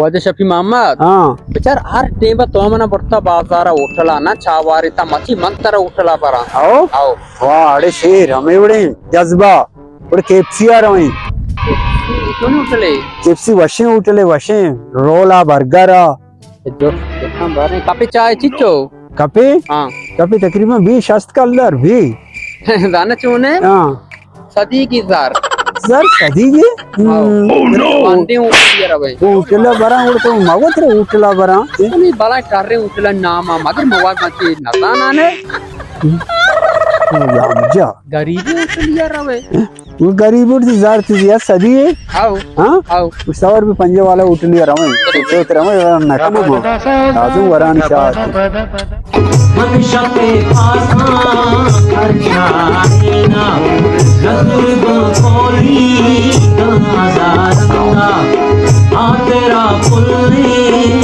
واجہ شفیع محمد۔ ہاں۔ بچار ہر ٹیم تو منا برتا بازار ہوٹل نا چاواری تا مچی من ترا ہوٹل براں۔ او؟ او۔ واہ، اڑے شیر، ہمیں وڑیں جذبہ۔ اور کے ایف سی آ رویں۔ کون ہوٹل ہے؟ کے ایف سی وشیں ہوٹل ہے، وشیں۔ رولا، برگر آ۔ جو، جو ہم بارے کپے چائے چچو؟ کپے؟ ہاں۔ کپے تقریباً بیس شست کلدار بھی۔ دانا چونے؟ ہاں۔ صدیقی زر۔ زر صدیقی؟ ہاں۔ ہم۔ Oh no! بندے ہوٹل یہ روے۔ ہوٹل برا، اور تو مگو ترے ہوٹل برا۔ نہیں، بلا ٹرے ہوٹل نام آ، مگر مواد مچی نزانانے۔ ہم۔ جا۔ غریبی ہوٹل یہ روے۔ وہ غریب اور زار تجھے صدی ہے۔ آؤ۔ ہاں؟ آؤ۔ سور بھی پنجے والا ہوٹل یہ روے۔ تو ترے میں نہ کنو۔ لازم وران شاہ۔ من شپے پاساں پرچارینا، رسول گوں کولی داں زارنا، آ ترا پلیں